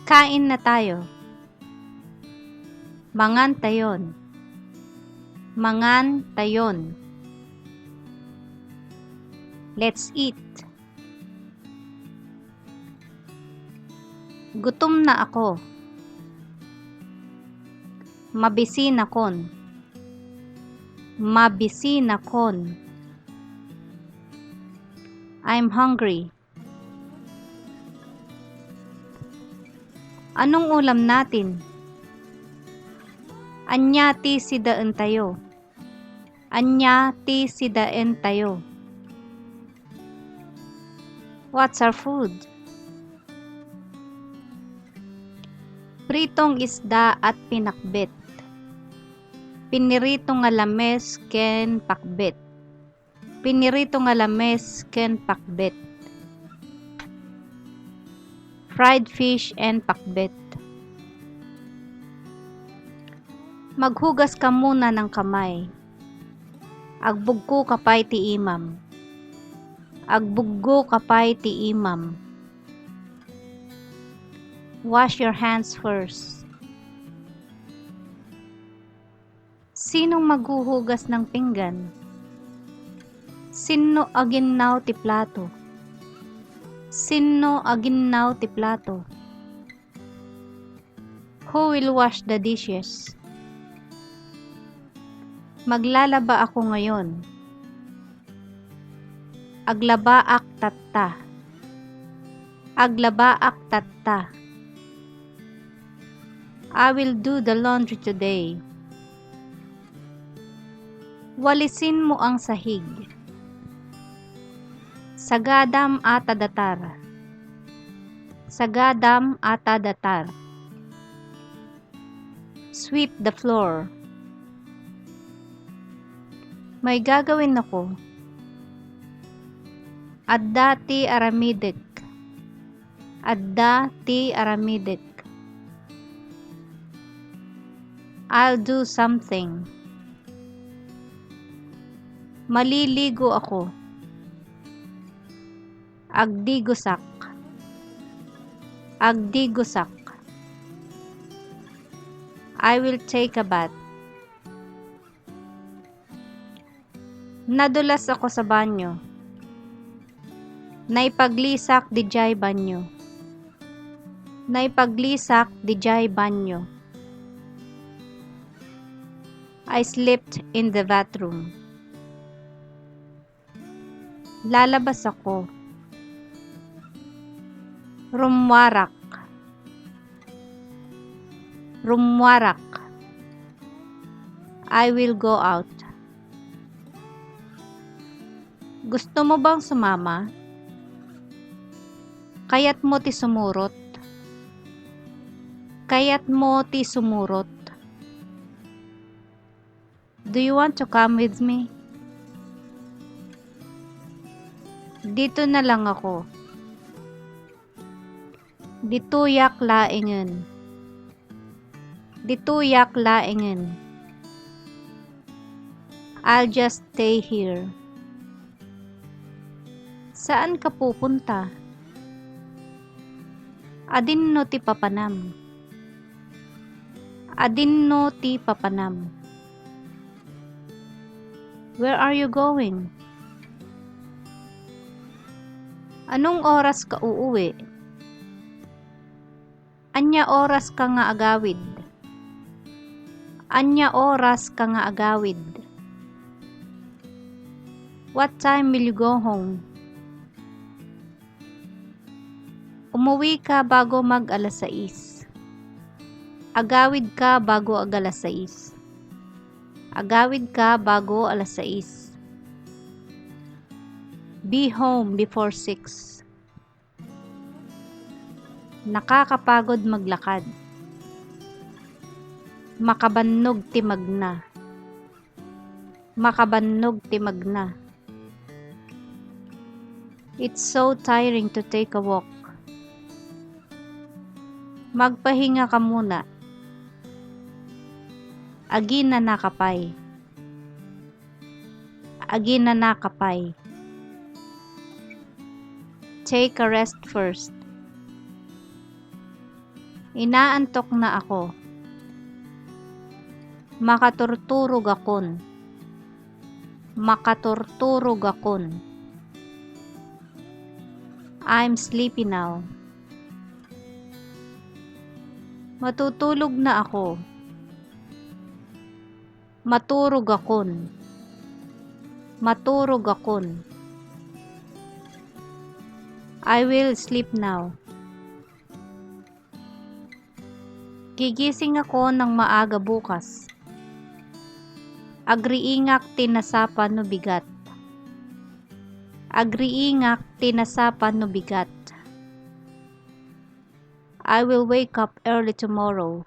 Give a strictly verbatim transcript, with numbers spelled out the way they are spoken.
Kain na tayo. Mangan tayon. Mangan tayon. Let's eat. Gutom na ako. Mabisinakon. Mabisinakon. I'm hungry. Anong ulam natin? Ania ti sidaentayo? Ania ti sidaentayo? What's our food? Pritong isda at pinakbet. Pinirito nga lames ken pakbet. Pinirito nga lames ken pakbet. Fried fish and pakbet. Maghugas ka muna ng kamay. Agbugko ka pay ti imam. Agbugko ka pay ti imam. Wash your hands first. Sinong maghuhugas ng pinggan? Sinno aginnaw ti plato? Sinno aginnaw ti plato? Who will wash the dishes? Maglalaba ako ngayon. Aglabaak tatta. Aglabaak tatta. I will do the laundry today. Walisin mo ang sahig. Sagadam a ta datar. Sagadam a ta datar. Sweep the floor. May gagawin ako. Adda ti aramidek. Adda ti aramidek. I'll do something. Maliligo ako. Agdigosak. Agdigosak. I will take a bath. Nadulas ako sa banyo. Naipaglisak didiay banyo. Naipaglisak didiay banyo. I slept in the bathroom. Lalabas ako. Rummuarak. Rummuarak. I will go out. Gusto mo bang sumama? Kayat mo ti sumurot? Kayat mo ti sumurot? Do you want to come with me? Dito na lang ako. Ditoyak laengen. Ditoyak laengen. I'll just stay here. Saan ka pupunta? Adinno ti papanam? Adinno ti papanam? Where are you going? Anong oras ka uuwi? Ania oras ka nga agawid? Ania oras ka nga agawid? What time will you go home? Umuwi ka bago mag alas sais. Agawid ka bago ag alas sais. Agawid ka bago alas sais. Be home before six. Nakakapagod maglakad. Makabannog ti magna. Makabannog ti magna. It's so tiring to take a walk. Magpahinga ka muna. Aginana ka pay. Aginana ka pay. Take a rest first. Inaantokna ako. Makaturturog akon. Makaturturog akon. I'm sleepy now. Matutulog na ako. Maturog akon. Maturog akon. I will sleep now. Gigising ako nang maaga bukas. Agriingak ti nasapa no bigat. Agriingak ti nasapa no bigat. I will wake up early tomorrow.